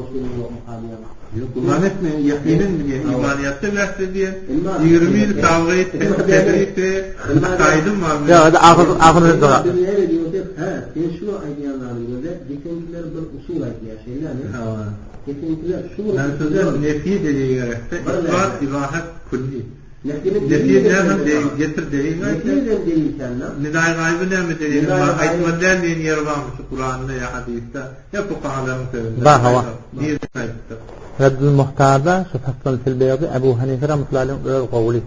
muşkiliň ýokmuka diýýän. Ýok, güman etme, ýakynym bilýän, imanyýetde bäs edýän, 20 ýyl tawhid, tedris, akaidym bar. Ýok, hadi ahyr ahyr jogap. Biz näme diýsek, hä, sen şu aýdýan zadyň gözle, geçenkiler bir usul aýdýar, şeýlemi? Hawa. Geçenkiler şu bir Men size nefi delil gerekde, isbat ibahat külli. Nefini Nefi näme delil getir delil aýt. Nefiden delil sende. Nidai gaýby näme delil bar? Aýtma däl diýen ýeri barmy şu Kuranda ýa hadysda ýa fukahalaryň sözünde? Bar, hawa. Nirden aýtdyk? Reddül Muhtarda şu Faslul fil Beýdi Ebu Hanife rahmetullahi aleyhiň öz gowly.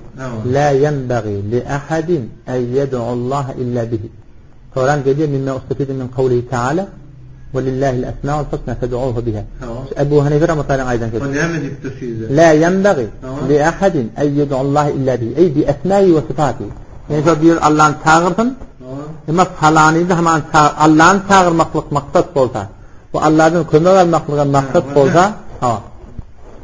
La yenbagi li ahadin en yed'ullaha illa bihi. Soran gelýär mimma ustefide min kawlihi taala we lillahil esmaul husna fed'uhu biha. Şu Ebu Hanife rahmetullahi aleyhiň aýdan sözi. O näme diýipdir şu ýerde? La yenbagi li ahadin en yed'ullaha illa bihi. Ey bi esmai we sifatihi. Yani şo bir Allah'ın çagyrsyn. Emma falanyny hemen Allah'ın çagyrmaklyk maksat bolsa, bu Allah'dan kömek almaklyga maksat bolsa, ha.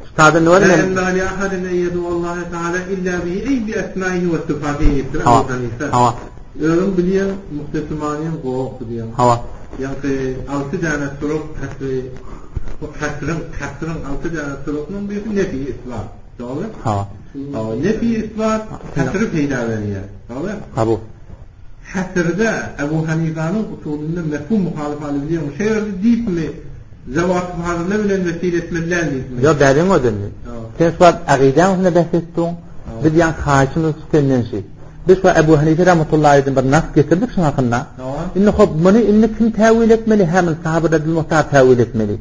Üstadı ne var men? La li ahadin en yed'u Allah Teala illa bihi ey bi esmaihi ve sifatihi diýipdir Ebu Hanife. Hawa. Özüň bilýän muhtesumanyň gowy okudýan. Hawa. Ýagny 6 däne turuk hasri hasryň hasryň 6 däne turukynyň birisi nefi isbat. Dogry? Hawa. Hawa, nefi isbat hasry peýda berýär. Dogry? Kabul. Hasrda Ebu Hanifanyň usulynda mefhum muhalyf alyp bilýärmi? Şu ýerde diýipmi? Zewat fazla bilen wesile etmeli däl diýipmi? Ýok, däliň özenini. Sen şu wagt agydaň üstünde bäs etdiň. Biz ýaňy haýyşymyz senden şi. Biz şu Ebu Hanife rahmetullahi aleyhden bir nas getirdik şuň hakynda. Indi hop muny indi kim täwil etmeli? Hem sahabe radiyallahu muhtar täwil etmeli.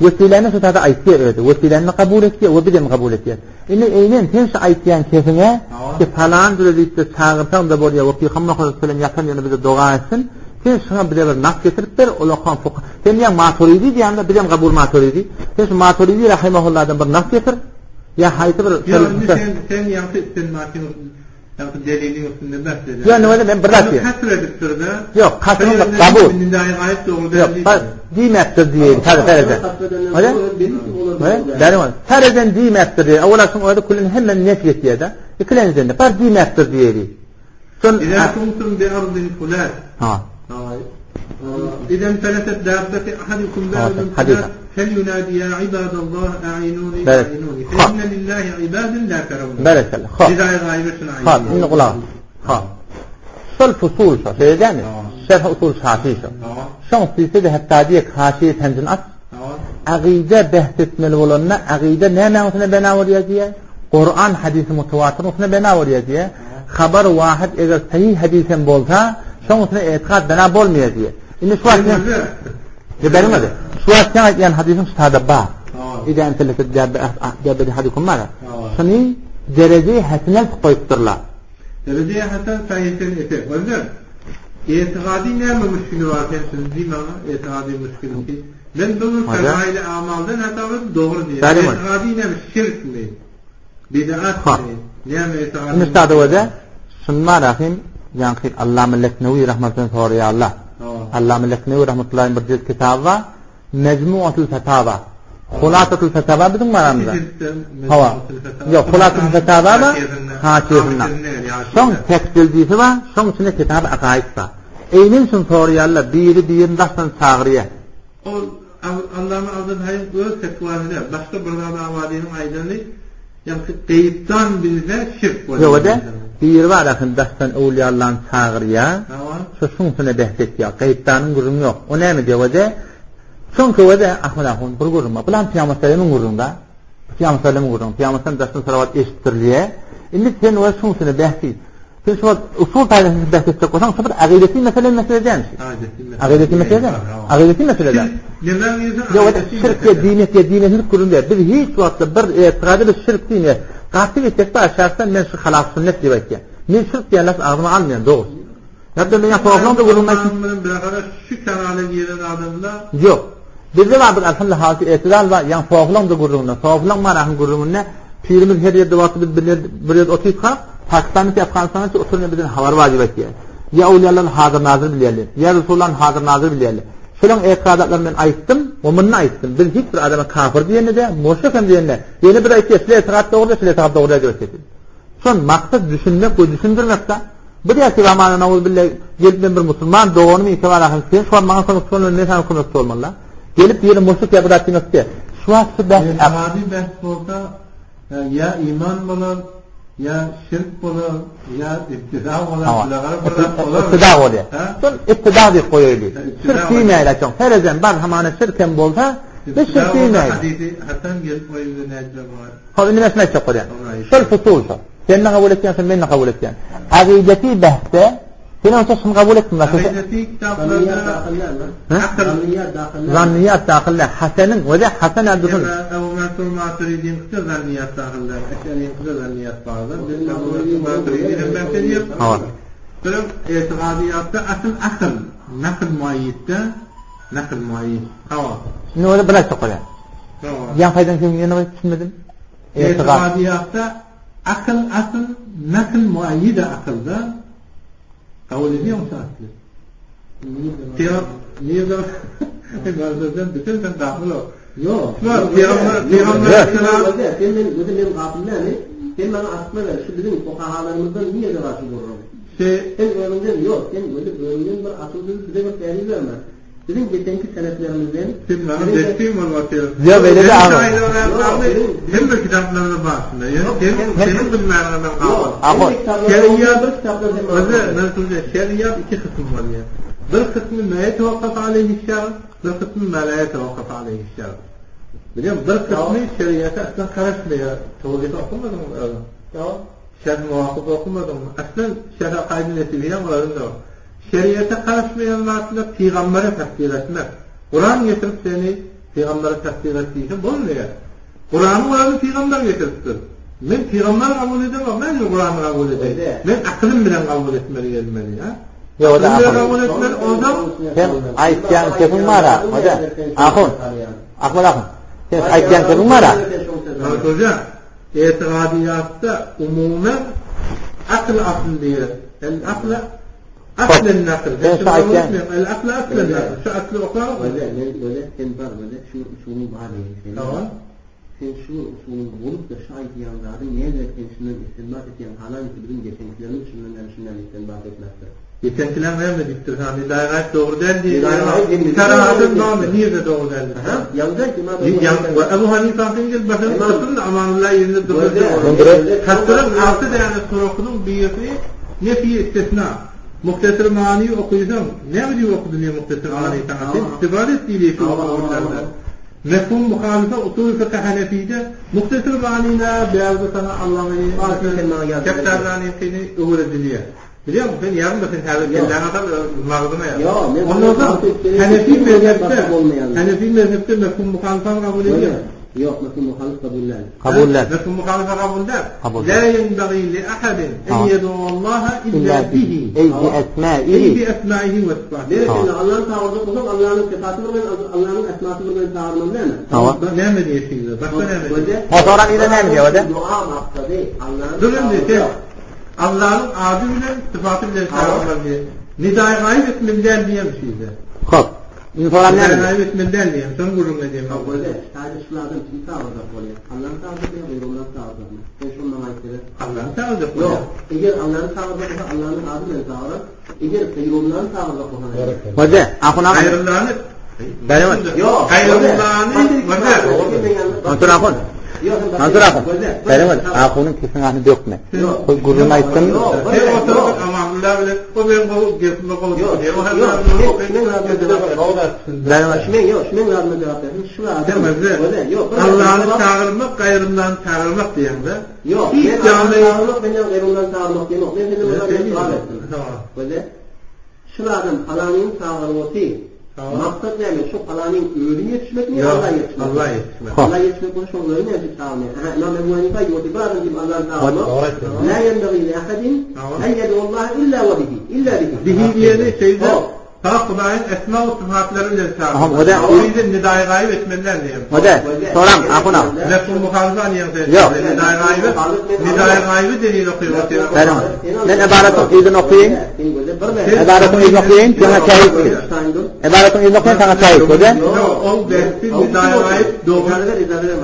Wesiläni şu tada aýtýar özi. Wesiläni kabul etýär we bizem kabul etýär. Indi eýnen sen şu aýtýan kesiňe ki falan jüre diýip de çagyrsaň da bolýar we Pygamber sallallahu aleyhi ve sellem ýatan ýerinde bize doga etsin. Sen şuňa bize bir nas getirip ber, ol okan fuk. Sen diýen Maturidi diýende bizem kabul Maturidi. Sen şu Maturidi rahimahullahdan bir nas getir. Ýa haýsy bir Ýa indi sen sen ýagty islenmäkin ýagty deliliň üstünde bäs edýär. Ýa näme men bir zat diýen. Kasr edipdir-de. Ýok, kasr kabul. Indi gaýyp dogry däl. Ýok, diýmekdir diýeýin, täze täze. Hadi. Bäri bar. Täzeden diýmekdir diýe. Awala şuň özi külün hemme nef ýetýär-de. Ikilenjende bar diýmekdir diýeli. Şon Ida kuntum bi ardin fulan. Ha. إذا انفلتت دابة أحدكم بأرض فلات فلينادي يا عباد الله أعينوني أعينوني فإن لله عبادا لا ترون بارك الله خا خا إن غلا خا Şol fusul şo, şeýle dälmi? Şerh usul şafi şo. Şoň sisi de hatda diýek haşiýe tenjin at. Agyda bäht etmeli bolanda, agyda nämäň üstüne bina bolýar diýe? Kur'an hadisi mutawatir üstüne bina bolýar diýe. Habar wahid eger sahih hadis hem bolsa, şoň üstüne etikat bina bolmaýar diýe. Indi şu wagt sen Berimedi. Şu wagt sen aýtýan hadisiň ştada bar. Ida entelete dabbe hadikum bar. Şuny dereje hasenel goýupdyrlar. Dereje hasen sahihden etek. Özler Etiqadi näme müşkili bar sen şuny diý maňa etiqadi müşkili. Men bunu fezail amaldan hasap edip dogry diýýän. Etiqadi näme şirkmi? Bid'atmy? Näme etiqadi? Müstada wada şunma rahim ýaňky Allama Leknewi rahmetullahi soraýarlar. Allama Leknewi rahmetullahi bir jilt kitaby bar. Mejmuatul Fetawa. Hulasatul Fetawa biziň maramyzda. Hawa. Ýok, Hulasatul Fetawa bar. Haşiýesinde. Soň tek jildisi bar, soň içinde kitaby akaid bar. Eýnen şuny soraýarlar, biri birini daşdan çagyrýar. Ol Allama Abdulhaýyň öz fetwasy däl, başga bir zat Abadynyň aýdany, ýaňky gaýypdan bilse şirk bolýar. Ýok-da, biri bar ahyn daşdan öwlüýallany çagyrýar, şo şuňsuna bäht etýär. Gaýypdanyň gürrüňi ýok. O näme diýýär-de, Soňky wede Ahmet ahun bir gürrüň bar. Bulam Pygamber sallamyň gürrüňi-da. Pygamber sallamyň gürrüňi. Pygamber sallam daşdan salawat eşitdirilýär. Indi sen we şuňsuna bäht et. Sen şu wagt usul taýdan bäht etjek bolsaň, şu bir agideti mesele mesele däl. Agideti mesele däl. Agideti mesele däl. Ýok, şirk diýe diýmek diýe diýmek gürrüň däl. Biz hiç wagtda bir etiqady biz şirk diýmeýär. Gaty geçsek bar, şahsan men şu halaf sünnet diýip aýtýan. Men şirk diýen laf agzyma almaýan, dogry. Hatta men sohlan da gürrüň aýtdym. Bilen beraber şu kanala giren adamda Ýok. Bizde bar bir elhamdülillah haky etidal bar. Ýa sohlan da gürrüňinde, sohlan marahyň gürrüňinde pirimiz her ýerde wagty biz bir ýerde bir ýerde otyrkak, Pakistandan Afganistandan oturan bizden habar bar diýip aýtýar. Ýa awliýalar hazir nazir bilýärler. Ýa Resulullah hazir nazir bilýärler. Şolaň etiqadatlaryny men aýtdym we muny aýtdym. Biz hiç bir adama kafir diýende de, müşrik hem diýende, ýene bir aýtýar, şile etiqat dogry, şile etiqat dogry diýip aýtýar. Şon maksat düşünmek we düşündirmekde. Bu diýýär ki, Ramana nauzubilla gelip men bir musulman doganymy ýeke bar ahyr sen şu wagt maňa kömekçi bolma men saňa kömekçi bolmaly. Gelip ýene muşrik ýa bir zat diýmek diýýär. Şu. wagt şu bäh Etiqadi bäh bolsa ýa iman bolar, ýa şirk bolar, ýa ibtida bolar, bulagara bir zat bolar. Ibtida bolýar. Şol ibtida diýip goýaýly. Şirk diýmäýli açyk. Herezem bar hamana şirk hem bolsa, biz şirk diýmäýli. Hadisi Hasan gelip goýdy nädip bar. Hop indi men şuny aýtjak bolýan. Şol fusul şol. Sen ne kabul etýän, sen men ne kabul etýän. Agideti bähde Sen onça şuny kabul etdiň. Agideti kitaplarda Zanniyat dahil. Haseniň özi Hasan Abdul. Ebu Mansur Maturidiň kıta zanniyat dahil. Eşeriň kıta zanniyat bardyr. Biz Ebu Mansur Maturidiň bähs edýär. Bir etiqadiyatda asl akl, nakl muayyidde, nakl muayyid. Hawa. Şimdi öyle bir aýtjak bolýan. Ýa haýdan kim ýene bir düşünmedim. Etiqadiyatda akl asl, nakl muayyida akylda. Kabul ediyor musun aslı? Niye de sen bütün sen gafil ol. Yok. Peygamber peygamber Sen ben özüm ben gafil ne? Sen bana asma ver. Şu bizim fukahalarımızdan niye de karşı dururum? Şey, Sen önünden yok. Sen öyle önünden bir asıl bize bir delil verme. Bizim geçenki senetlerimizden Sen bana desteğim ol bakıyorum. Ya böyle de abi. Hem de kitaplarına baksın. Yani senin, senin bilmeyenlerden Yok. kaldı. Abi. Şeriat, kitaplarından Özel, ben söyleyeyim. Şeriat iki kısım var ya. Bir kısmı ma yetevakkaf aleyhi şer, bir kısmı ma la yetevakkaf aleyhi şer. Biliyor musun? Bir kısmı şeriata aslen karışmıyor. Tevzih okumadın mı? Tamam. Şerh muvafık okumadın mı? Aslen şerh kaydın nesibiyen oranın da var. Şeriata karışmayanlar peygambere tasdik etmez. Kur'an getirip seni peygambere tasdik ettiyse bolmuyor. Kur'an'ın oranı peygamber getiriptir. Men peygamber kabul edemem, ben Kur'an'ı kabul edeyim. Öyle. Men aklım bile kabul etmeli gelmeli ya. Yok, o da Aklım bile akıl. kabul etmeli, o zaman Sen aýtýan kepin bar ha, hoca. Ahun. Ahmet ahun. Sen aýtýan kepin bar ha. Bak hoca, itiqadiyatta umumen akıl asıl diye. El akla aslen nakıl. Sen şu aýtýan El akla aslen nakıl. Şu aklı okar mı? Öyle, öyle, sen var öyle, şu usulün var yani. Tamam. Sen şu usulün bulup da şu aýtýanlary näde sen şundan istinbat etýän halan ki bizim geçenkilerimiz şundan yani şundan istinbat etmezdir. Geçenkiler ne mi diktir? Hani gayet doğru değil diye. Nidai gayet değil. Karahatın doğru. Niye de doğru değil? Aha, yazacak İmam Ebu Ya, Hanife. ve Ebu Hanife'nin gel başını İmam- tutun da amanullah yerinde durdu. Döndürü. Hattırın altı tane sorukunun birisi nefi istisna. Muhtesir mani okuyacağım. Ne diyor okudu niye muhtesir mani sana? Sen istifade et diye şu Tamam, okuyorlar. tamam. Mefhum muhalife usul fıkıh Hanefi'de muhtesir manine beyazı sana Allah'ın Kefterdaniyetini öğretiliyor. Biliyor musun? Sen yarın da sen her ellerine atar mağduma ya. Yo, men Ondan sonra Hanefi mezhepte olmayan. Hanefi mezhepte mefhum muhalife kabul ediyor. Yok, mefhum muhalif kabuller. Kabuller. Mefhum muhalife kabul der. Kabul. La yenbagî li ahadin en Tamam. yed'ullaha illa İlla bihi. Ey bi Ey esmaihi. bi esmaihi ve sıfatihi. Nerede Tamam. Allah'ın çağıracak olsam Allah'ın sıfatı var, ben Allah'ın esması var, ben çağırmam değil mi? Tamam. Ne mi diye şimdi? Başka ne mi? Öyle. O soran ile ne diyor hoca? Dua maksadı Allah'ın Durun diye şey. çağıracak. Allah'ın adı bile sıfatı bile çağırmaz diye. Nidai gayb etmeliler diye bir şeydi. Hop. Şimdi soran ne Nidai diyor? gayb etmeliler diye. Son gururla diyeyim. Öyle. Sadece şunlardan kim çağıracak oluyor? Allah'ın çağıracak mı? Gayrullah'ın çağıracak mı? Ben şundan ayıp Allah'ın çağıracak. Yok. Eğer Allah'ın çağıracak olsa Allah'ın adı ben çağırır. Eğer Gayrullah'ın çağıracak olsa Hoca, ahun ahun. Hayırlarını Benim Yok. Hayırlarını Mansur ahun. Mansur ahun. Benim ahunun kesin ahını dökme. Yok. Koy gururunu aytdym. Yok. Sen oturup amanullah bile o benim kovup gepime kovup Yok. diye. O Yok. hem Men razı Benim Şumen yok. Şumen razı cevap verdim. Şu adam. Demez Öyle. Yok. Allah'ını çağırmak, gayrından çağırmak diyende. Yok. Hiç Ben Allah'ın cami... çağırmak, benden gayrından çağırmak diye yok. Ben senden buradan bir sual ettim. Tamam. Öyle. Şu adam falanın çağırması. Tamam. Maksat ne? Şu falanın ölü yetişmek mi? Yok, Allah yetişmek. Allah yetişmek. Allah yetişmek bu şu ölü yetişmek çağırmıyor. Aha, İmam Ebu Hanife diyor ki bir adam gibi Allah'ın çağırmak. La yenbeği li ahadin Tamam. en yed'u illa ve bihi. İlla bihi. Bihi diyeni şeyde Hop. ta Kuday'ın esma ve sıfatları ile Tamam, çağırmak. o da- O yüzden nidai gayb etmeliler diyeyim. Hoca, soran ahun ahun. Mefhum muhalife niye Yok. Nidai gaybi, nidai gaybi delil okuyor. Benim. Men ibaratın izin okuyayım. Ibaratın izin okuyayım, sana şahit. Ibaratın izin okuyayım, sana şahit. Hoca. Yok, o dersi nidai gayb doğru.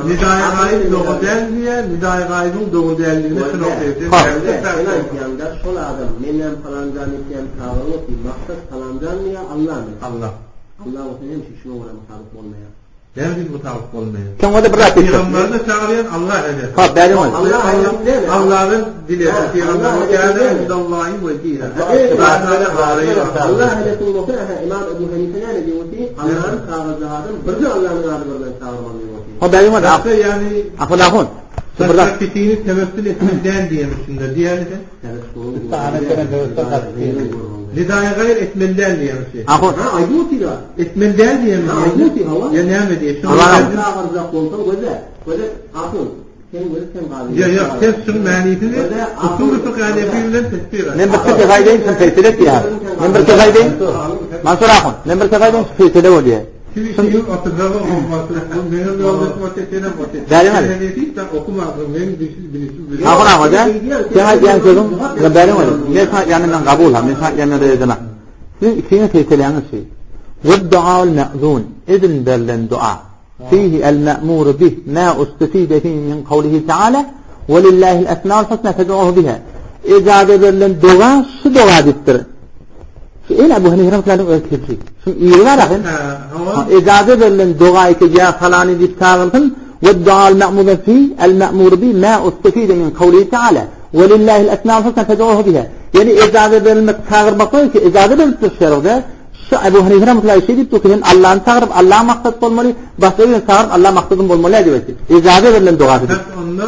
Nidai gayb doğru değil diye, nidai gaybın doğru değilliğini şunu okuyor. Ha. Sen şol adam menden falancan etken çağırmak ki maksat falancan mı ya Allah mı? Allah. Allah olsa hem şu şuna uğra mutabık olmaya. Näme üçin mutabyk bolmaýar? Soň o-da bir zat diýipdir. Pygamberi-de çagyrýan Allah ene. Hop, bäri ol. Allahdan dilesin pygamber we kana indallahi wejiha. Allah hedesin bolsa, aha, Imam Ebu Hanife näme diýip Allah'ın çagyrjak adam birje Allah'ın ady bilen çagyrmaly diýip Hop, bäri ol. Ýani Ahun ahun. Bir zat pitini tewessül etmeli däl diýen üçindir. Diýýärmi sen? Nidaýy gaýr etmeli däl diýen şey. Ahun. Ha, aýdyp otyr. Etmeli däl diýen. Aýdyp otyr, hawa. Ýa näme diýen? Çagyrjak bolsaň göze. Göze, ahun. Sen göze sen galy. Ýa ýa, sen şuň manysyny usul fıkh hanefi bilen tesbir et. Men bir söz aýdaýyn, sen tesbir et diýýär. Men bir söz aýdaýyn. Mansur ahun, men bir söz aýdaýyn, şu tesbir bolýar. Ahun ahun da, sen aýdýan sözüň, men bäri ol. Men sana aýdýan men kabul ha, men sana aýdýan men rezema. Siziň ikiňiz seýteleýäňiz şeý. Ve duaul me'zun, izin berlen dua. Fihi el me'muru bih ma ustufide fihi min kawlihi ta'ala ve lillahil esmaul husna fed'uhu biha. Ijaza berlen doga şu doga diýipdir. Şu el Ebu Hanife rahmetullahi öz tefsiri. Şu ýeri bar ahyn. Ijaza berlen doga eke ýa falany diýip çagyrysyn we dual ma'mur fi el ma'mur bi ma ustufide min kawlihi ta'ala ve lillahil esmaul husna fed'uhu biha. Ýani ijaza berilmek çagyrmak ki ijaza berilipdir şeride. Şu Ebu Hanife rahmetullahi şeý diýipdir ki, hem Allahny çagyryp Allah maksat bolmaly, başga birini çagyryp Allah maksadym bolmaly diýip aýtdy. Ijaza berlen dogasy diýip. Onda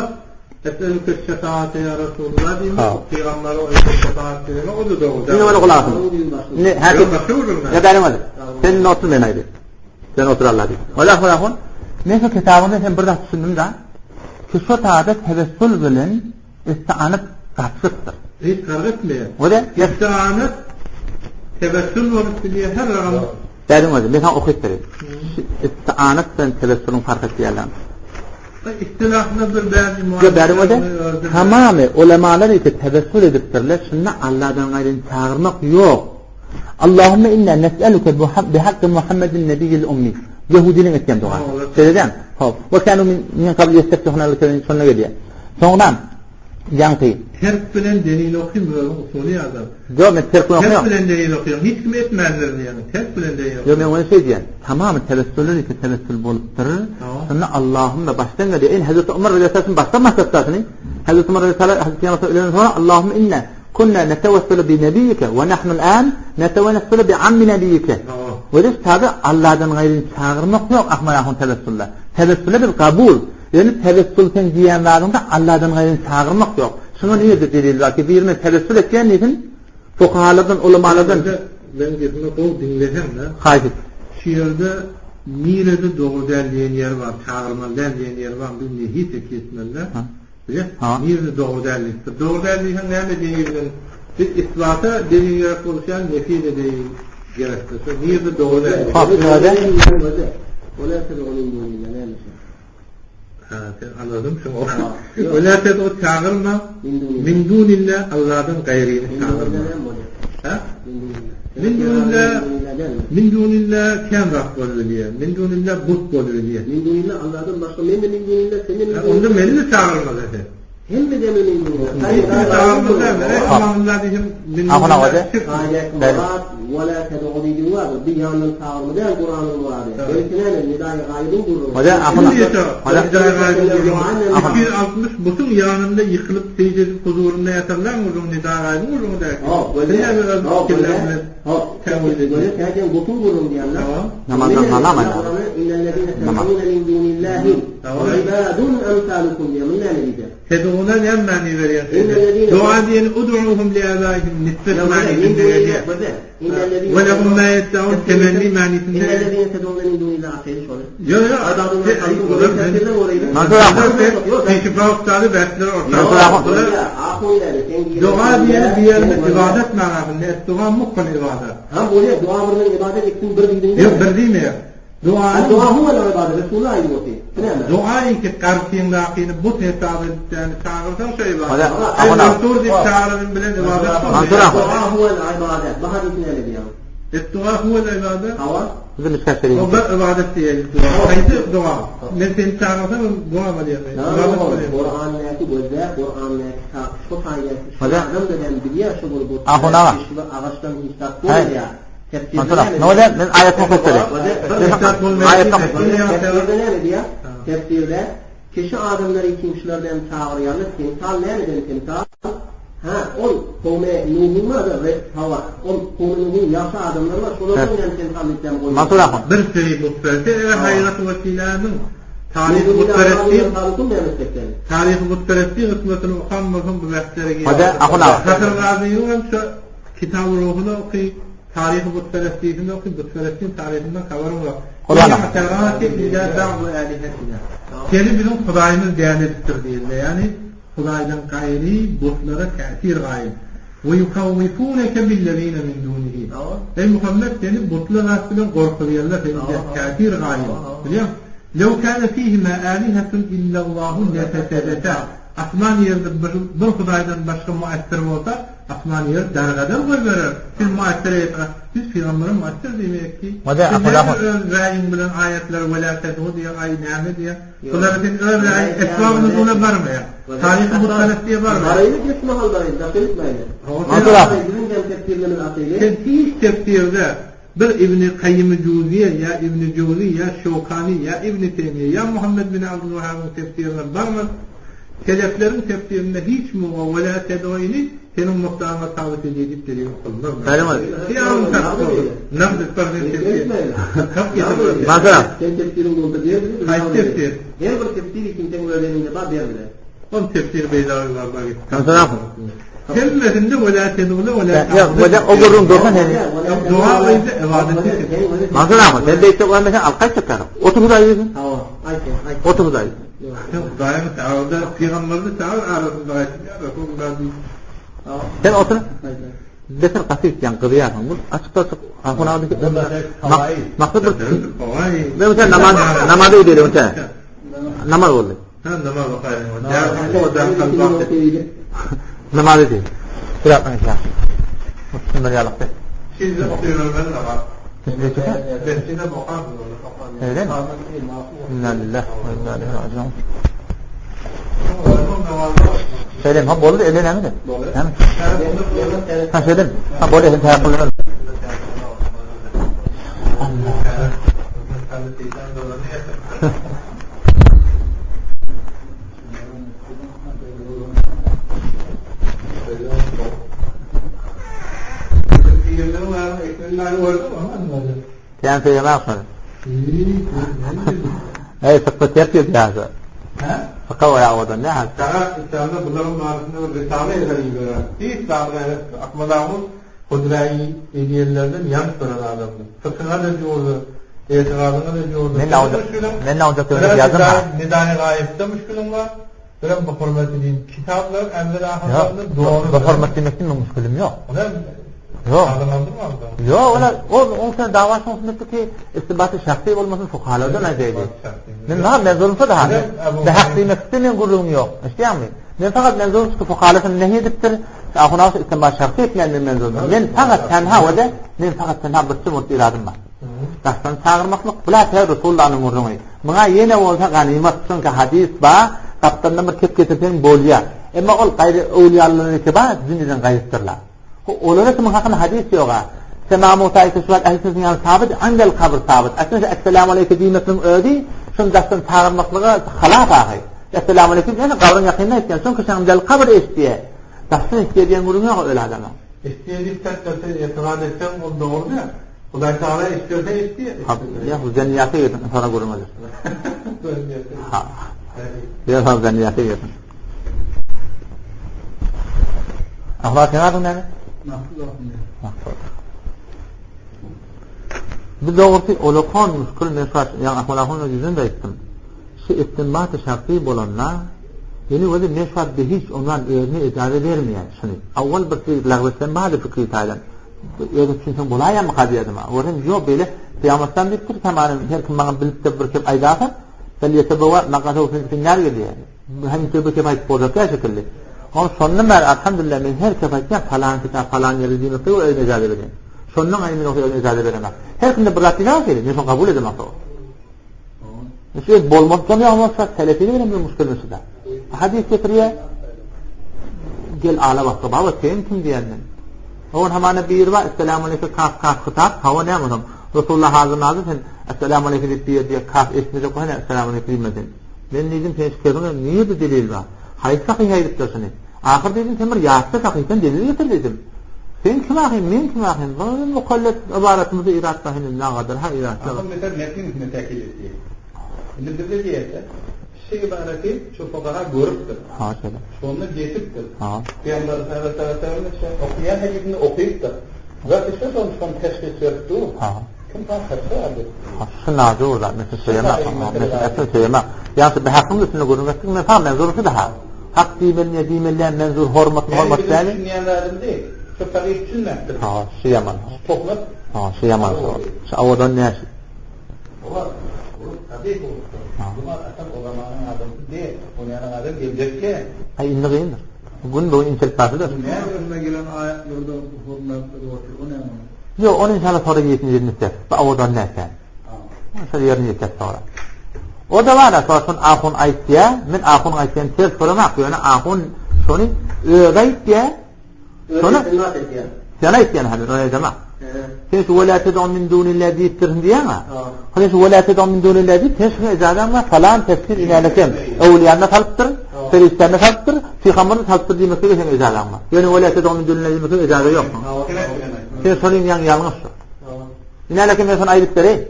Es'elüke şefaate ya Resulullah diýmek, pygambere o ýerde şefaat dilemek o da dogry. Indi ony gulak asyň. Indi häki Ýa bäri ol. Sen indi otur men aýdy. Sen otur Allah diýip. Ola hol hol. Men şu kitabyňda sen bir zat düşündim da. Ki şu taýda tewessül bilen istianet gatşykdyr. Hiç fark etmeýär. O da istianet tewessül bolup bilýär her ragam. Bäri ol. Men sana okyp bereýin. Istianet bilen tewessülüň farky diýýärler. Istilahda bir bäri Ýok, bäri bolsa, tamamy ulamalar ise tewessül edipdirler, şunda Allahdan gaýryny çagyrmak ýok. Allahümme inna nes'eluke bihakki Muhammedin nebiyyil ummi. Ýehudiniň etýän dogasy. Şeýle däl. Hop. Ve kanu min qabl yesteftihuna şonda gelýär. Soňra Ýaňky. Terk bilen delil okyn bularyň usuly ýaly. Ýok men terk bilen okýan. Terk bilen delil okýan. Hiç kim etmändir diýýän. Terk bilen delil okýan. Ýok men ony şeý diýýän. Tamamy tewessülden ise tewessül bolupdyr. Şonda Allahümme başdan gelýär. Indi Hazreti Umar radiyallahu anh başdan başlatdasyny. Hazreti Umar radiyallahu anh Hazreti Peygamber ölenden soňra Allahümme inna kunna netewessulu bi nebiyyike we nahnu al-an netewessulu bi ammi nebiyyike. We biz tabi Allahdan gaýryny çagyrmak ýok Ahmad ahun tewessülde. Tewessüle biz kabul. Ýöne tewessül sen diýýän zadyňda Alladan gaýryny çagyrmak ýok. Şuňa nirede delil bar ki, birine tewessül etýän diýsin, fukahalardan, ulamalardan. Meň gepimi gowy diňleseň-de. Haýsy? Şu ýerde nirede dogry däl diýen ýeri bar, çagyrmaly däl diýen ýeri bar, biz nehi tekýe etmeli-dä. Bilýäňmi? Nirede dogry däl diýipdir. Dogry däl diýseň näme delil bilen? Biz isbata delil gerek bolşy ýaly nefiýe-de delil gerekdir. Şo nirede dogry däl diýipdir. Hop, nirede? Ha, sen anladym şoň. Wela ted'u çagyrma min dunillah Allahdan gaýryny çagyrma. Ha? Min dunillah min dunillah kän zat bolup bilýär. Min dunillah but bolup bilýär. Min dunillah Allahdan başga men de min dunillah sen de min dunillah. Onda meni de çagyrma sen. Hemme de min dunillah. Çagyrma diýdim. Ahun aga Wala ted'u diýdigi bardyr. Bir ýandan çagyrma däl Kuranyň murady. Belki näme nidaýy gaýybyň gürrüňi. Hoja ahun Hoja nidaýy gaýybyň gürrüňi. 260 butuň ýanynda ýykylyp seýde edip huzurynda ýatanlaň gürrüňi nidaýy gaýybyň gürrüňi däl. Hop, hop, Göle täken butuň gürrüňi diýenler. Namazdan galam aýda. Innellezine ted'une min dunillahi ibadun emsalukum diýen. Muny näme diýjek? Ted'una näme many berýär? Dua diýeni ud'uhum li abaihim nisbet manysynda gelýär. Ve lehum ma yed'un temenni manysynda. İnnellezine ted'une min dunillahi şeýle şoly. Ýok ýok. Dua diýeni diýerinde ibadet manasynda. Dua muhul ibadet. Ha bolýar dua bilen ibadet etsin bir diýdiň. Ýok bir diýmeýär. Dua Dua huwel ibadet Resulullah aýdyp otyr. Näme? Dua ki garşyňdakyny but hesap edip ýani çagyrsaň şo ibadet. Mansur diýip çagyranyň bilen ibadet Mansur Dua huwel ibadet. Bu hadys näme diýýär? Dua huwel ibadet. Hawa. Bizim işler O bir ibadet diýeli. Dua. Haýsy dua? Men seni çagyrsam dua bolýar. Ibadet bolýar. Kur'andaky gözle, Kur'andaky şu taýda. Adam da bilýär şu bolup. Ahun aga. Şu agaçdan hiç zat bolmaýar. Mansur aga, näme diýýär? Men aýatyny okup berýän. Aýatyny okup Tefsirde näme diýýär? Tefsirde kişi adamlary kimşilerden çagyrýarlar, timsal nämeden timsal? Ha, ol kowme Nuhuň bardyr, re, hawa, ol kowme Nuhuň ýagşy adamlary bar, şolardan näme timsal diýip goýýar. Mansur aga. Bir seri butpereste eger haýyrat wesiläniň taryhy butperestligiň taryhy butperestligiň gysmatyny okan bolsaň bu bähtlere girersiň. Hadi, ahun aga. Hasan Gazynyň hem şu Kitaby ruhuny oky, taryhy butperestlisini oky, butperestligiň taryhyndan habaryň ýok. Gurban Seni biziň Hudaýymyz däli edipdir diýildi. Ýagny Hudaýdan gaýry butlara täsir gaýym. We ýukawwifuneke billezine min dunihi. Eý Muhammet seni butly zat bilen gorkuzýarlar, seni täsir gaýym. Bilýäň? Lew kana fihima alihatun illallahu lefesedeta. Asman ýerde bir Hudaýdan başga muessir bolsa, asman ýeri dargadar goýberer. Siz muessire ýetir. Biz pygambere muessir diýmeýäk ki. Sen näme öz raýyň bilen aýatlary welä ted'u diýýäň, aý näme diýýäň. Bulary sen öz raýyň esbab-y nuzula barmaýar. Taryhy butperestliğe barmaýar. Baraýly geç mahal baraýly, daşa gitmäýli. Biziň hem tefsirlerimiz asyly. Sen hiç tefsirde bir Ibni Kaýymy Juziýe ýa Ibni Jowzi ýa Şewkani ýa Ibni Teýmiýe ýa Muhammet bin Abdulwahabyň tefsirine barma, selefleriň tefsirinde hiç muňa wela ted'uini seniň muhtaryňa sabit edýär diýip delil okalmaz. Hyýalyň tapyp bolsun. Nagd et bar sen tefsir. Tap getir bar. Mansur Sen tefsiriň bolsa ber bize. Haýsy tefsir? Her bir tefsir üçin seň öz eliňde bar ber bize. Ol tefsir Beýzawy bar bar git. Mansur Hemmesinde wela ted'ule wela Ýok, wela o gürrüň dursun heni. Dua gyýdy, ybadat etdi. Mansur aga, sen beýtde goýan sen alkaý çykar. Otur Hudaý ýüzün. Hawa, aýt, aýt. Otur Hudaý. Sen Hudaýyň çagyrda, pygamberdi çagyr arasynda aýt, ýa Resulullah diý. Sen otur. Beter gaty gitýän gyzýarsyň. Bu açyk açyk ahun aga Maksat bir Men sen namaz namaz edeli önce. Namaz boldy. Ha namaz okaýyn. Namaz edeli. Biraz aýtsa. Şunlar ýalykdy. Siz okuybermeli namaz. Mescide okar. Öyle mi? İnna lillah ve inna ileyhi raciun. Söyleyeyim. Ha boldy, ele näme de? Näme? Ha söyleyeyim. Ha boldy, sen taýak boldy. Allah. Sen söýemok şony. Ey fıkı terk edýärse. Hä? Fıkı oýa odan ne hal? Saňa inşallah bularyň manysynda bir risale ýazalyň görer. Hiç zady gaýrat Ahmad ahun Hudraýy edýänlerden ýanyp duran adamdy. Fykyňa-da jurdy, etigadyňa-da jurdy. Men men nawjak döwlet ýazdym ha. Nidai gaýypda müşkiliň bar. Birem bu hormat diýen kitaplar äwwel ahyrlarynda dogry. Bu hormat diýmekde meň müşkilim ýok. Ýok. Ýok, olar ol on sen dawa şoň ki istinbaty şahsy bolmasyn fukahalardan aýdaýdy. Men näme men zulumsa da. Be hak diýmekde men gürrüňim ýok. Eşidýäňmi? Men fakat men zulum ki fukahalar nähi edipdir? Ahun agşy istinbat şahsy etmän men men zulum. Men fakat tenha we men fakat tenha bir çymurt iradym bar. Daşdan çagyrmaklyk bula ter Resulullahnyň gürrüňi. Muňa ýene bolsa ganymat, çünki hadys ba, gapdalyndan bir kep getirseň bolýa. Emma ol gaýry öwlüýalylaryňky ba, dünýeden gaýypdyrlar. Ho, olara kimiň hakynda hadys ýoga. Sema Musa aýtdy, şu wagt ähli sünnet ýaly sabyt, indel kabr sabyt. Aslynda şu Esselamu aleýke diýmekligiň özi şuny daşdan çagyrmaklyga halaf ahy. Esselamu aleýkum diýende gabryň ýakynynda aýtýan, çünki şo indel kabr eşitýä. Daşdan eşitýä diýen gürrüň ýok öli adamyň. Eşitýä diýip sen etigat etseň ol dogry däl. Hudaý Tagala eşitdirse eşitýär. Ýa bu zenniyata girsin, sonra gürrüň eder. Ha. Ýa sen zenniyata girsin. Ahlat sen adyň näme? Maksud. Maksud. Bu dogrusy olakon müşkül men şu ýa Ahmet ahun ýüzüni de aýtdym. Şu istinbat şarty bolanda ýene weli men şu hiç ondan özüne ijaza bermeýär şuny. Awwal bir şey lagwetden bardy fikri taýdan. Özüň düşünseň bolaýamyka diýerdim. Görseň ýok beýle Pygambersan diýipdir, tamanym her kim maňa bilip-de bir kep aýdarsa, felýetebewe makadehu finnar diýýär. Hemişe bir kep aýdyp boljak däl şekilli. Ol şondan bäri alhamdulillah men her kep aýtýan falan kitap falan ýerde diýmekde we özüme ijaza berýän. Şondan aýy men özüme ijaza beremok. Her kimde bir zat diýse şeýle, men şony kabul edemok. Şu bolmaz şony ýagmasa selefili bilen bir müşkil mesele. Hadis getirýär. Gel ala bakga baba sen kim diýenden. Owan hamana biri bar, Esselamu aleýke kaf kaf hytap, hawa näme onam? Resulullah hazir nazir sen Esselamu aleýke diýip diýer diýer, kaf eşitmejek bolsa Esselamu aleýke diýme sen. Men diýdim sen şu sözüňe nirde delil bar? Haýsy sahyh aýdypdyr şuny? Ahyr diýdim sen bir ýatda sahyhdan delil getir diýdim. Sen kim ahym, men kim ahym? Bu mukallet ybaratymyzda irat bar heniz nagadyr ha iratlar. Ahun meter metniň üstünde täkid etdi. Indi bizde diýerse, şu ybaraty şu fukaha görüpdir. Ha şeýle. Şonda geçipdir. Ha. Pygamber sallallahu aleyhi ve sellem şu okuýan hadisini okypdyr. We şu şol şol teşhis berip dur. Ha. Kim ha kaçar Ha, şu nazi da mesela söyleme. Mesela söyleme. Yani bir hakkın üstünde gürrüň etdik. Men ha menzur daha. Hak diýmeli, ne diýmeli, menzur hormat, hormat däl. Düşünýänlerim değil. Şu tabii düşünmektir. Ha, şu yaman. Tohmet. Ha, şu yaman. Şu awadan näşi? Olar, tabii bu. Bunlar asal o zamanın adamı değil. Onyanın adam gelecek ki. Ay indi gyndyr. Gün bu inçelip başladı. Ne önüne gelen ayetlerde hürmetleri otur. O ne? Yok, onu inşallah sonra yetin yerini ister. Bu awadan näşi? Şol ýerine ýetjek soňra. O da bar, şol şun ahun aýtýa, men ahun aýtýan ters soramak, ýöne ahun şony özi aýtýa. Şony sen aýtýan hany, ony aýdama. Sen şu wala ted'u min dunillahi diýipdirsin diýýäň-ä. Sen şu wala ted'u min dunillahi diýip, sen şuňa ijazaň bar, falan tefsir inälekem, öwliýany salypdyr, perişdäni salypdyr, pygamberini salypdyr diýmeklige seň ijazaň bar. Ýöne wala ted'u min dunillahi diýmeklige ijaza ýok. Sen şonuň ýaňy ýalňyş. Inäleke men sana aýdyp bereýin.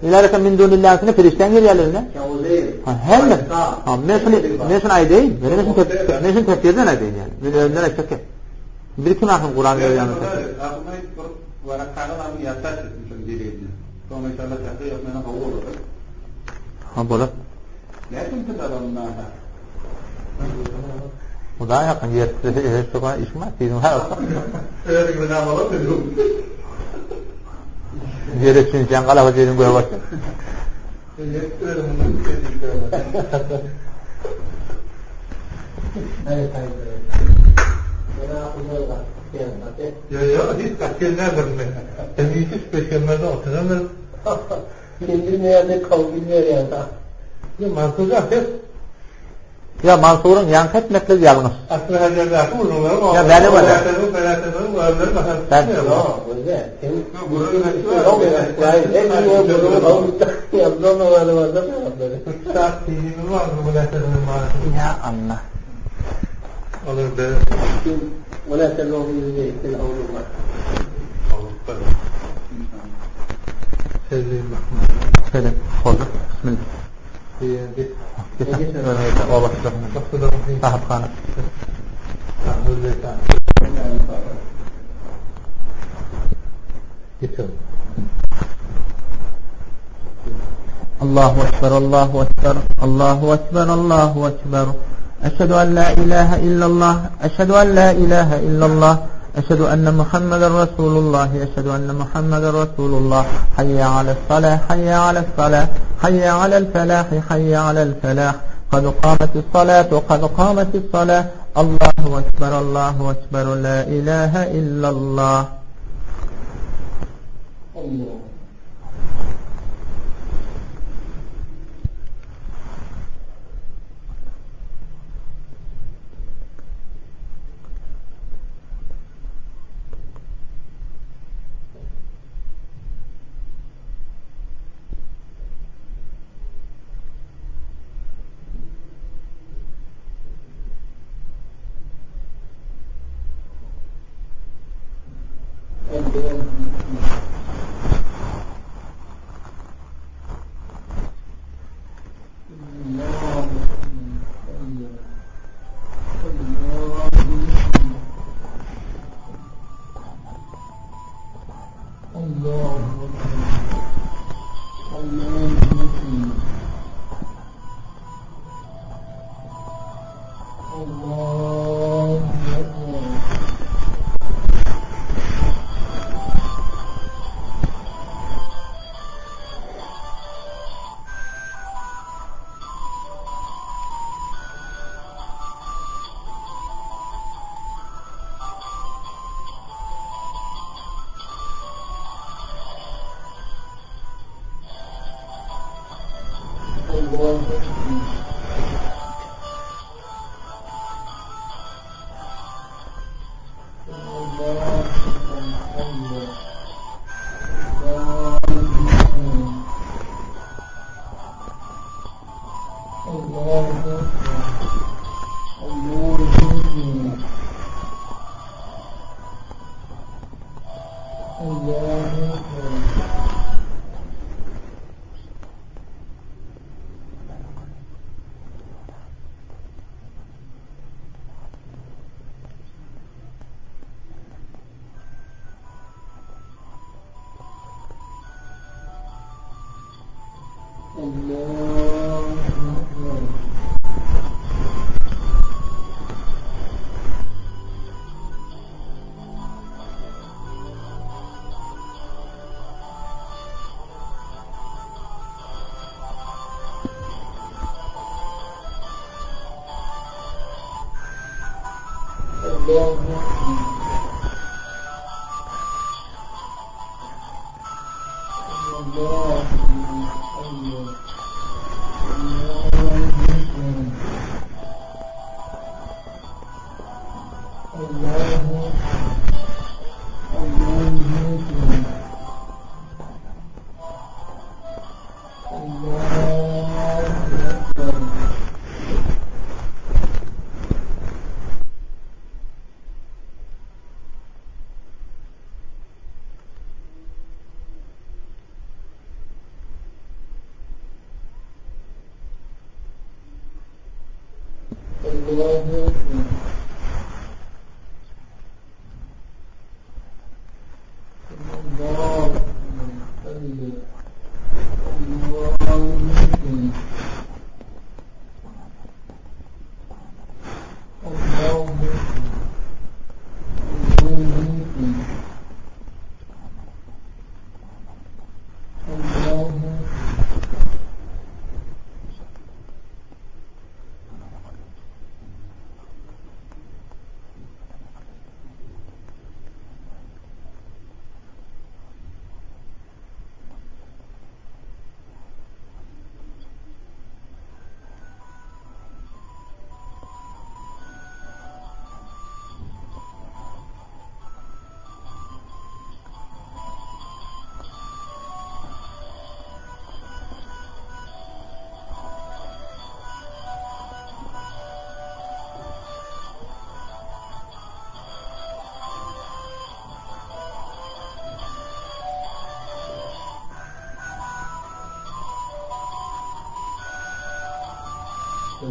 Inäleke min dunillahisine perişdäň gelýärlerine. Ha, hemme. Ha, men şunu men şunu aýdaýyn. Men şunu tefsir, men şunu tefsirden aýdaýyn ýani. Men özümden aýtjak ýok. Bir kim ahym Kur'an görýän. Ahym bir warakany alyp ýatsa şunu diýildi. Soňra inşallah täze ýokmana gowy bolar. Ha, bolar. Näçe tadalanda? Hudaý hakyň ýer titrese şoňa işim bar, siziň ha. Özüňe näme bolar? Ýere çünýän galaba ýeriň göge başlar. Ýa ýa hiç gelmezdir men. Sen hiç beşemez oturamaz. Kim bilmeýän kaw bilmeýän da. Ýa Mansur hep Ýa Mansuryň ýaňky etmekligi ýalňyş. Asly Hajardaky urunlar bar. Ýa bäle bäle. Ýa Allah. Şeýle boldy. Bismillah. Allahu ekber, Allahu ekber, Allahu ekber, Allahu ekber. Eşhedü en la ilahe illallah, eşhedü en la ilahe illallah. Eşhedü enne Muhammeden Resulullah, eşhedü enne Muhammeden Resulullah. Hayya alel salah, hayya alel salah, hayya alel felah, hayya alel felah. Kad kametis salatu, kad kametis salah. Allahu ekber, Allahu ekber, la ilahe illallah. Allah.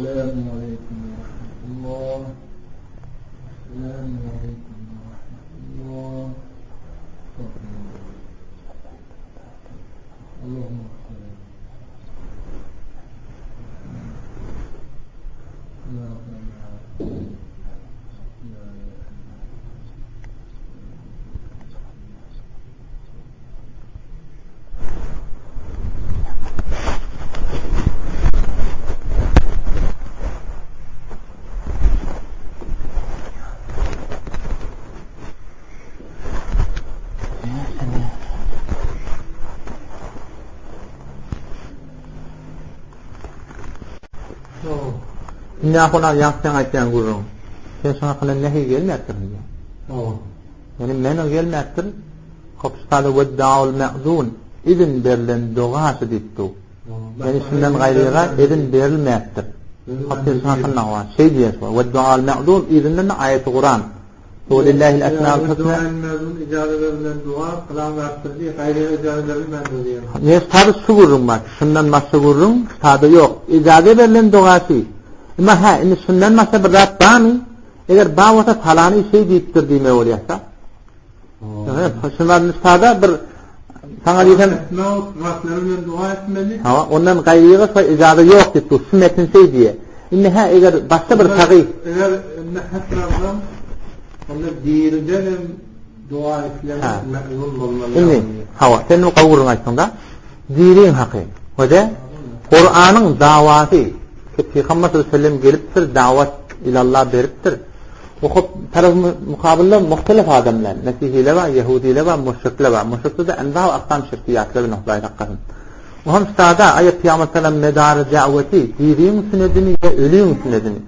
Esselamu aleýkum we rahmetullah. Esselamu aleýkum we rahmetullah. Allahumma Indi ahun ýaňky seň aýtýan gürrüň. Sen şoňa hakynda nähili gelmäpdir indi? Ýani men o gelmäpdir. Hop ştada weddaul ma'zun izin berlen dogasy diýip dur. Ýani şundan gaýryga izin berilmäpdir. Hop sen şoňa hakynda şeý diýýär. Weddaul ma'zun yzyndan aýaty Kuran. Walillahil esmaul husna. Ijaza berlen dua pylan zatdyr diýip gaýryga ijaza berilmändir diýýär. Ne tabi şu gürrüň bar. Şundan başga gürrüň tabi ýok. Ijaza berlen dogasy. Emma hä indi şundan başga bir zat barmy? Eger bar bolsa palany şeý diýipdir diýmek bolýar-da. Şundan sada bir saňa diýsem Sıfatlary bilen dua etmeli. Ha, ondan gaýryga şo ijaza ýok diýip dur. Şu metin şeý diýýär. Indi hä eger başga bir sagy eger indi hasralsam onda diriden hem dua etmek mezun bolmaly. Indi hawa, sen bu gowuryň aýtdyň-da. Diriň haky. Hoja Kuranyň dawasy ki Pygamber sallallahu aleyhi ve sellem gelipdir, dawat ilallah beripdir. Okyp taraf mukabylda muhtelif adamlar, mesihiler bar, ýehudiler bar, müşrikler bar. Müşrikler-de enwa we aksam şirkiýatlar bilen Hudaý saklasyn. O hem sada aýa Pygamber sallam medary da'weti diriň üstünedimi ýa ölüň üstünedimi?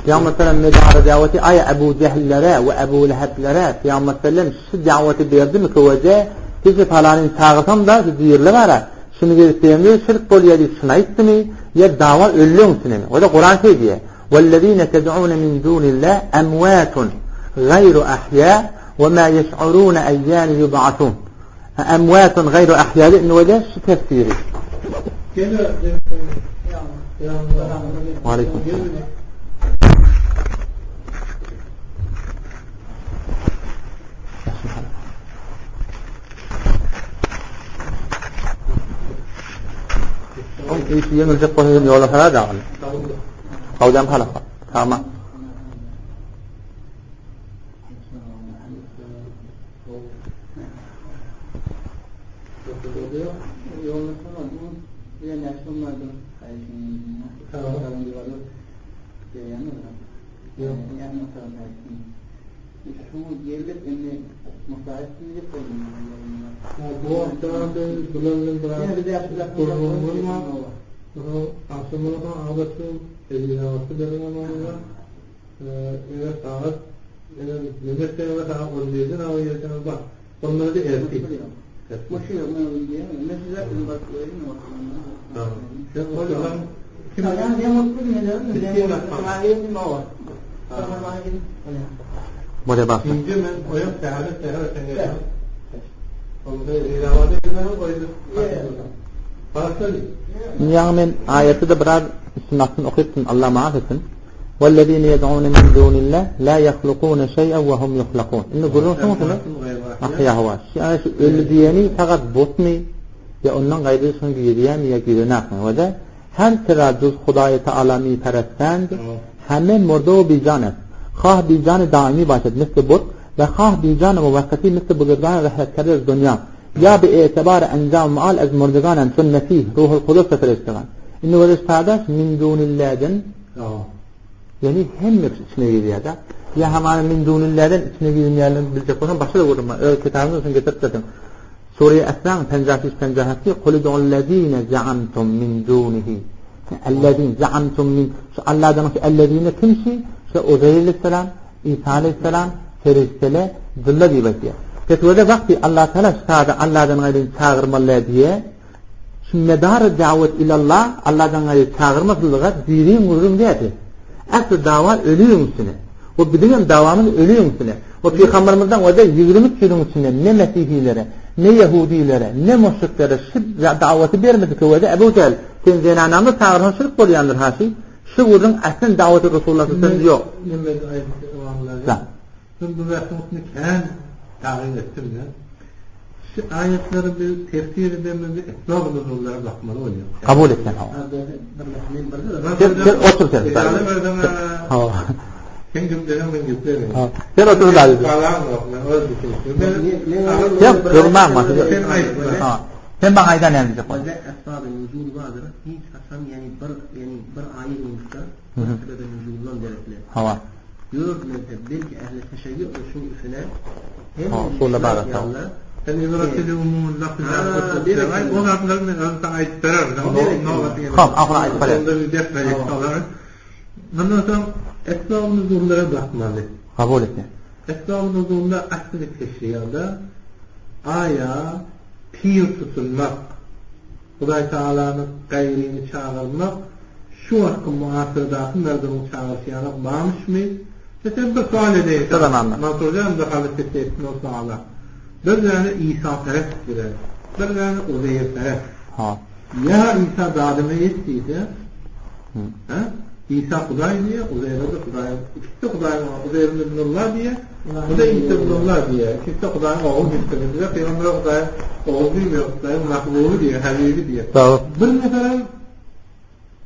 Pygamber sallam medary da'weti aýa Ebu Jehillere we Ebu Leheblere Pygamber sallam şu da'weti berdimi ki weje sizi palanyny çagyrsam da şu dirle bara. Şuny gezip diýende şirk bolýar diýip şuny aýtdymy ýa dawa ölüň üstünemi? O-da Kuran şeý diýýär. Wellezine ted'une min dunillah emwatun gaýru ahýa we ma ýeş'urune eýýane ýub'asun. Emwatun gaýru ahýa indi o-da şu tefsiri. Waleýkim salam. Oň işi ýeňiljek bolsa hem ýola salar dagyny. Gawdan halaka. Tamam. Bu wagtda bulardan biraz gurrumyz bar. Akşamyna adaty elýaty beren amanlar. Eger sagat eger neme sebäbi sagat 11-den awa ýerden bar. Onları da erti. Sen oturan kim? Bolýar bagşy. Şimdi men oýun sähere sähere sen gelýän. Onda irawada edýän oýun. Başlaly. Ýaňy men aýaty-da biraz üstüni astyny okypdym, Allah maaf etsin. Wellezine yed'une min dunillah la yahlukune şey'en ve hum yuhlakun. Indi gürrüň şuň üstüne. Ahýa hawa. Şu öldi diýeni fakat butmy ýa ondan gaýdy şuň girýärmi ýa girenakmy? Wada Her ki ra juz Hudaýy Taala mi perestend, heme murde we bijan est. Hah bijan daimi başed misli but we hah bijan muwakkati misli buzurgan rehlet kerde ez dunýa. Ýa bi itibar enjam maal ez murdeganen çun Mesih, Ruhul Kudus we fereştegan. Indi görüş sadaş min dunillahden ýagny hemme kişi içine girýär-de. Ýa hamana min dunillahden içine girmeýänlerini biljek bolsaň başga-da gürrüň bar. Öz kitabyňda şuny getiripdirsiň. Sure Esraň penjäş penjähesi Kul ud'ullezine zaamtum min dunihi Ellezine zaamtum min şu Allahdan şu ellezine kim şi? Şu Uzeyr aleyhisselam, İsa aleyhisselam, feriştele, zilla diýip aýtýar. Fetwada wagty Allah Taala şada Allahdan gaýry çagyrmaly diýe, şu medar dawet ilallah Allahdan gaýry çagyrmaslyga diriň gürrüň dädi. Ähli dawa ölüň üstüne. We biziň hem dawamyz ölüň üstüne. We Pygambermizden wada 23 ýylyň içinde ne mesihilere, ne ýehudilere, ne müşriklere şu dawaty bermedik wada Ebu Jähl, sen zenanamyz çagyrsaň şirk bolýandyr haşy. Şu gürrüň aslen dawaty Resulullah sallallahu aleyhi ve sellem ýok. Neme aýtdy ymamlar? Men bu bähsiň üstünde kän tagyp etdim men. Şu aýatlary biz tefsir edemizde esbab-y nuzullara bakmaly bolýar. Kabul etsen hawa. Sen sen otur sen. Hawa. Sen gepleseň men geplemeýin. Sen otur da. Galan yok men öz düşünişim. Sen durmaň ma. Sen aýtma. Ha. Sen maňa aýdan näme diýjek bolýaň? Esbab-y nuzul bardyr. Hiç haçan ýani bir ýani bir aýy bolsa sebäbi nuzuldan gerekli. Hawa. Dört mezhep belki ähli teşeýýu şuň üstüne Ha, şola bara sag. Sen ibratili umumul lafz O zatlar men özüm sana aýdyp bererin. Hop, ahyry aýdyp berer. Onda bir ders berjek olar. Ondan soň esbab nuzullara bakmaly. Kabul etme. Esbab nuzulda asly teşriýada aýa pir tutunmak, Hudaý Tagalany gaýryny çagyrmak şu wagtky muasyrdaky merdimiň çagyryşy ýaly barmyşmy? Sen bir sual edeýin sana. Mansurjan dahalet etdi etsin o suala. Bir däne Isa perest bilen, bir däne Uzeýr perest. Ha. Ýa Isa dadyma ýet diýse, ha? Isa Hudaý diýe, Uzeýr de Hudaý. Ikisi de Hudaýyň ogly. Uzeýr ibnullah diýe, bu da Isa ibnullah diýe. Ikisi de Hudaýyň ogly diýipdir. Bizde pygamber Hudaýyň ogly diýmiyor, Hudaýyň mahbuby diýe, habibi diýe. Bir meselem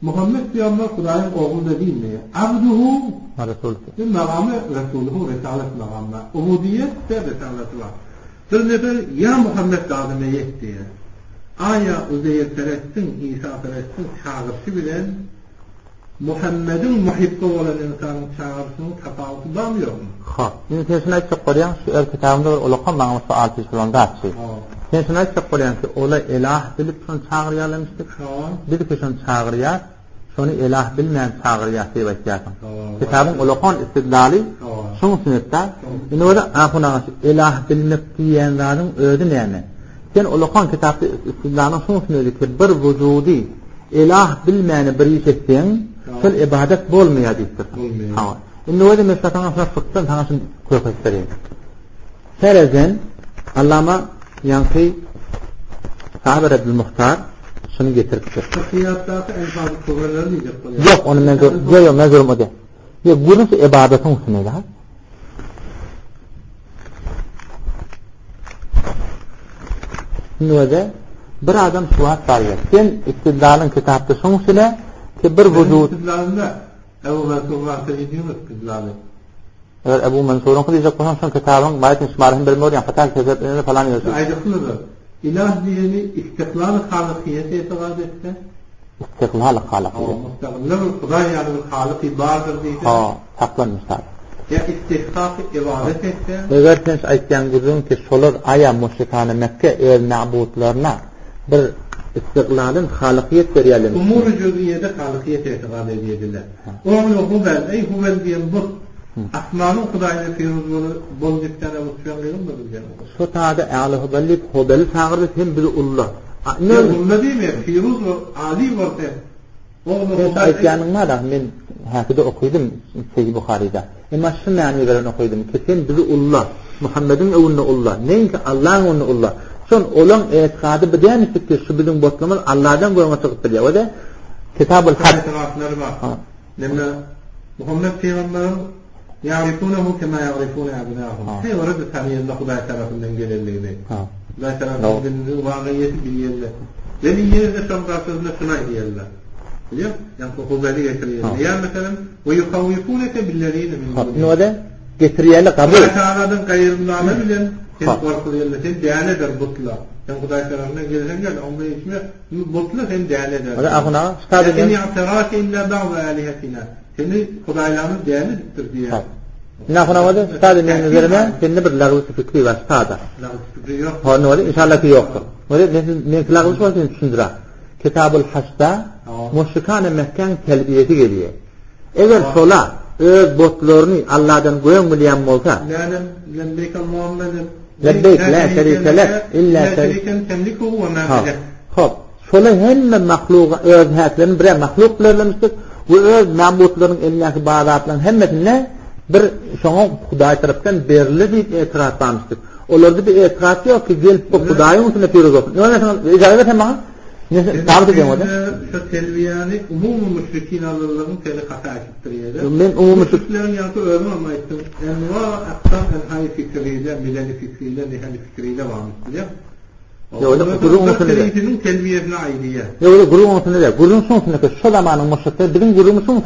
Muhammet pygamber Hudaýyň ogly da diýmeýär. Abduhu we resuluhu. Bir magamy resuluhu risalet magamda. Ubudiýet de risaleti bar. Bir nefer ýa Muhammet dadyma ýet diýýär. Aýa Uzeýr perestiň, Isa perestiň çagyryşy bilen Muhammediň muhibbi bolan ynsanyň çagyryşynyň tapawudy barmy ýokmy? Hop. Indi sen şuny aýtjak bolýaň, şu öz kitabymda bir ulakam maňa bir sual çyş bolan zat şu. Sen şuny aýtjak bolýaň ki, ola elah bilip şony çagyrýarlarmyşdyk. Biz ki şony çagyrýas, şony elah bilmän çagyrýas diýip aýtýarsyň. Kitabyň ulakan istidlaly şuň üçin etdä. Indi bolsa ahun aga şu elah bilmek diýýän zadyň özi näme? Sen ulakan kitapda istidlalyň şunusyny özi ki bir wujudy ilah bilmäni bir iş etseň, şol ibadat bolmaýar diýipdir. Bolmaýar. Hawa. Indi özi men saňa şuna fykdan saňa şuny köpet bereýin. Serezen Allama ýaňky Sabyr Abdul Muhtar şuny getiripdir. Fıkhiyatdaky elfaz-y kubralar diýjek bolýar. Ýok, ony men gör, ýok, ýok, men görüm o däl. Ýok, gürrüň şu ibadatyň üstünde da. Şimdi öyle bir adam şu wagt barýar. Sen istidlalyň kitapda şoň üstüne ki bir wujud İstidlalında Ebu Mansur varsa ediyor istidlalı. Eger Ebu Mansuryňky diýjek bolsaň, şoň kitabyň baýtyň şmaryny bilmör ýa hata sebäp ýa falan ýa. Aýdyklydyr. Ilah diýeni istiklal halykyýet etigat etse. Istiklal halykyýet. Mustagilla bir Hudaý ýaly bir halyky bardyr diýse. Ha, saklanmyşlar. Ýa istihkak ibadet etse. Eger sen şu aýtýan gürrüň ki şolar aýa müşrikany Mekke öz mabutlaryna bir istiklalyn halykyýet berýärler. Umur-u jüz'iýede halykyýet etigat edýediler. Ogly Hubel, eý Hubel diýen but, asmanyň hudaýyna piruz bol diýipden Ebu Sufýan gygyrmady diýen. Şo taýda Äli Hubel diýip Hubeli çagyrdy, sen bizi ulla. Ýok, ulla diýmeýär, piruz bol, aly bol sen. Ogly Sen Hubel, eý. aýtýanyň bar-a, men häkide okydym Seýdi Buharyda. Emma şu many bilen okydym ki, sen bizi ulla, Muhammediň öwünde ulla, neýinki Allaň öwünde ulla. Şon olaň etikady bu dälmişdi ki, şu biziň botlumyz Alladan göňe çykyp bilýär. O-da Kitabul Hak. Etigatlary bar. Neme Muhammet pygamberiň Ýa'rifunehu kema ýa'rifune abna'ahum. Heý orada tanyýanlar Hudaý tarapyndan gelendigini. Hudaý tarapyndan gelendigini wagyýeti bilýänler. Weli ýene-de şoň garşysynda şuny aýdýarlar. Bilýär? Ýaňky Hubeli getirýärler. Ýa meselem, we ýuhawwifuneke billezine min dunihi. Node getirýärler kabul. Hudaý Tagaladan gaýrylany bilen seni gorkuzýarlar. Sen dälidir butlar. Sen Hudaý tarapyndan gelseň gel, onda içme Butly sen däli edersiň. Hadi ahun aga, ştada men. Ýa-in illa ba'da alihatina. Seni hudaýlarymyz däli edipdir diýýär. Indi ahun aga, ştada meň üzerime sende bir lagwy fikri bar, ştada. Lagwy fikri ýok. Ha, ne inşallah ki ýokdur. Ore men men lagwy şol sen düşündira. Kitabul Haçda müşrikane Mekkäň telbiýesi gelýär. Eger şola öz botlaryny Allahdan göň bilýän bolsa, Nänem lebbeýk Allahümme Lebbeýk la şerike lek illa şeriken temlikuhu we ma melek. Hop, şola hemme mahluga öz häklerini bire mahluk bilerlemişdir we öz mabutlarynyň elindäki bar zatlaryň hemmesinde bir şoňa Hudaý tarapdan berildi diýip etiraz barmyşdyr. Olarda bir etiraz ýok ki gelip bu Hudaýyň üstüne piruz bolsun. Ýöne sen ijaza bersen maňa Sabit edýän bolsa. Şu telbiýäni umumy müşrikin alyrlygyň seni hata etipdir ýa-da. Men umumy müşrikleriň ýaňky özüň hem aýtdyň. Enwa aksam enhaý fikriyle, mileli fikriyle, nihali fikriyle barmyş bilýän. Ýok, gürrüň onuň Şerifiniň telbiýesini aýdýar. Ýok, gürrüň onuň däl. Gürrüň şonuň ki, şo zamanyň müşrikleri biziň gürrüňimiz şonuň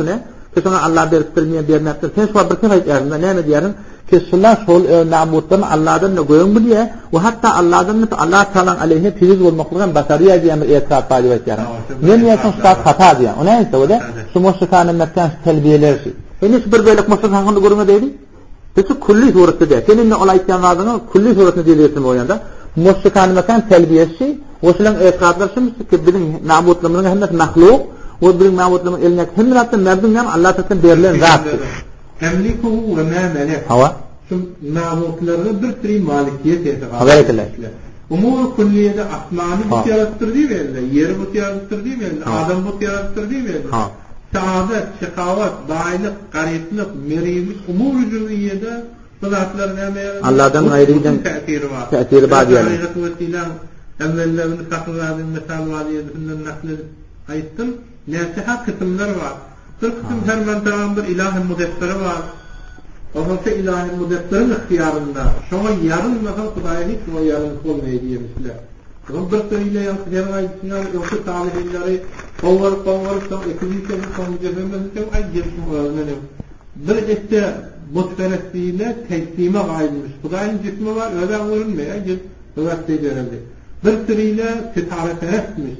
ki, şoňa Allah beripdir, men bermepdir. Sen şu wagt bir söz aýtýarsyň-da, näme diýýärsiň? Ki şular şol öz mabutlaryny Allahdan da göň bilýär we hatda Allahdan da Allah Tagalaň aleyhine piruz bolmaklygy hem başarýar diýen bir etiraz bar diýip aýtýarsyň. Men diýýärsiň şu zat hata diýýän. O näme o-da? Şu müşrikane Mekgäň şu telbiýeleri şu. Indi şu bir bölek müşrik hakynda gürrüň edeýli. Biz şu külli suratda däl. Sen indi ol aýtýan zadyňy külli suratynda dile getirmek bolýanda, müşrikane Mekgäň telbiýesi we şularyň etirazlary şu ki biziň mabutlarymyzyň hemmesi mahluk we biziň mabutlarymyzyň elindäki hemme zatlar merdiň näme Allah tarapyndan berlen zat. Temlikuhu we ma melek. Hawa. Şu mabutlarda bir sürü malikiyet etigat Haber Umur külliyede asmany but ýaradypdyr diýip elde, ýeri but ýaradypdyr diýip elde, adam but ýaradypdyr diýip elde. Saadet, şekawat, baýlyk, garyplyk, merizlik umur jüz'iýede bu zatlar näme ýaradyp? Allahdan gaýry giden täsiri bar. Täsiri bar diýýärler. Hakykat wesiläň evvellerini Fahrzadin mysal waziýetinden nakl edip aýtdym. Näçe ha kysymlar bar. Bir kysym her mantagaň bir ilahy mudebbiri bar. Onsoň şo ilahy mudebbiriň ygtyýarynda. Şoňa ýarylmasaň Hudaýa hiç şoňa ýarylmak bolmaýar diýemişler. Soň bir söýle ýaňky seniň aýdyşyň ýaly öňki salyhynlary gowaryp gowaryp soň ekiz işledip soň müjessem etip aý gelşiň özünenem bir etse butperestliğine teslime gaýylmyş. Hudaýyň jismi bar özem görünmeýär gelip höwes bejereldi. Bir süriyle sitareperestmiş.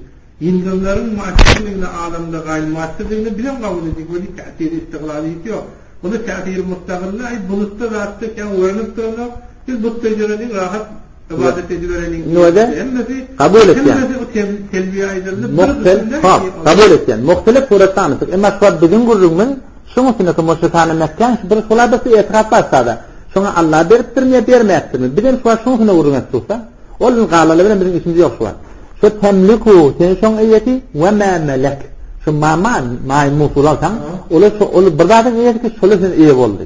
Ýyldyzlaryň muassirligini alamda gaýl muassirligini bizem kabul edik weli täsiri istiglaliyeti ýok. Onda täsiri mustagylly aý bulutda zatda kän görnüp duranok biz but bejereliň rahat ybadat edibereliň Nöde hemmesi kabul etýän. Hemmesi o telbiýe aýdyldy bir Muhtel gysymda hop kabul etýän. Muhtelif suratda anysyk. Emma şu wagt biziň gürrüňimiz şuň üstündeki muşrikany Mekgäň şu bir hulabasy etikat bar sada. Şoňa Allah beripdirmi ýa bermäpdirmi? Bizem şu wagt şuň üstünde gürrüň edip dursa. Ol galaly bilen biziň işimiz ýok şu wagt. Şu temliku sen şoň eýesi we ma melek. Şu ma ma ma musul alsaň, ol şu ol bir zadyň eýesi ki şola sen eýe boldy.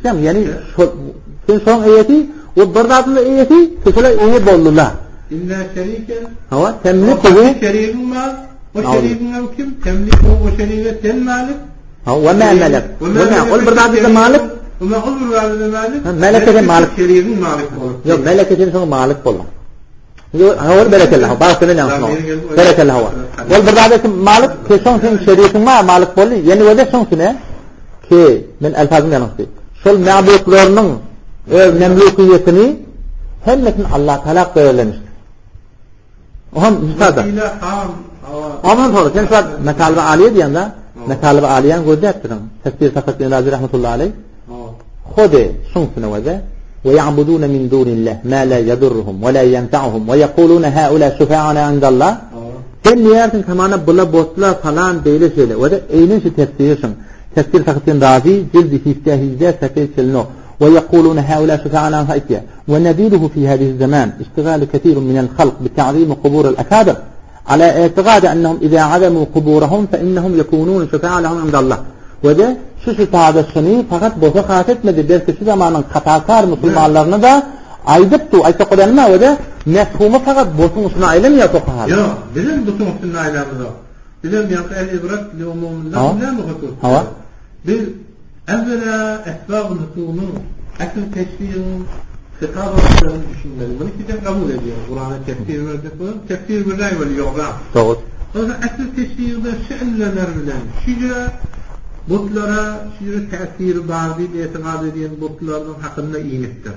Sen ýani şol sen şoň eýesi we bir zadyň eýesi ki şola eýe boldular. İlla şerike. Hawa, temliku şerigiň bar. O şerigiň hem kim? Temliku o şerige sen malik. Ha, we ma melek. We ma ol bir zady malik. We ma ol bir zady malik. Meleke de malik. Şerigiň malik bolup. Ýok, meleke sen şoň malik boldy. Ol berekella, bagtyny näme? Berekella hawa. Ol bir zada kim malik, ki şoň sen şerikiň ma malik boldy. Ýene wede şoň sine ki men elfazym ýalňyşdy. Şol mabutlarynyň öz memlukiýetini hemmesini Allah Taala berlenmişdir. Oham müsada. Ondan sonra sen şu metalba aliye diýende, metalba aliýan gözläpdiriň. Tefsir Safatdin Razi rahmetullahi aleyh. Hode şuňsuna wede we ya'budun min dunillah ma la yadurruhum we la yenfa'uhum we yaqulun haula şufa'ana indallah. Sen diýersiň kamana bula botla falan beýle şeýle. Wede eýnen şu tefsiri şuň. Tefsir Safatdin Razi jildi hifte hijde sefe çelno. Ve yaqulun haula şufa'ana aýtýar. Ve neziruhu fi hadihi zaman iştigalu kesirun minel halk bi ta'zimi kuburil akabir ala i'tigadi ennehum iza azamu kuburahum fe innehum yekunun şufa'a lehum indallah. Ve de şu şüpade şuny fakat bosa has etmedi belki şu zamanyň hatakar musulmanlaryna da aýdypdy aýtsak bolýar nime ve de mefhumy fakat bosuň üstüne aýlanýar fukahalar. Ýok, bizem butuň üstünde aýlamyzok. Bizem ýaňky el ibrat li umumil lafz näme husus? Hawa. Biz Evvela esbab-ı nüzulun, asl teşriğin hitap wagtlaryny düşünmeli. Muny kişi kabul edýär. Kurana tefsir berjek bolan tefsir berýär weli ýogam. Dogry. Onsoň asl teşrigde şu illeler bilen şüje butlara şüje täsiri bar diýip etigat edýän butlarynyň hakynda inipdir.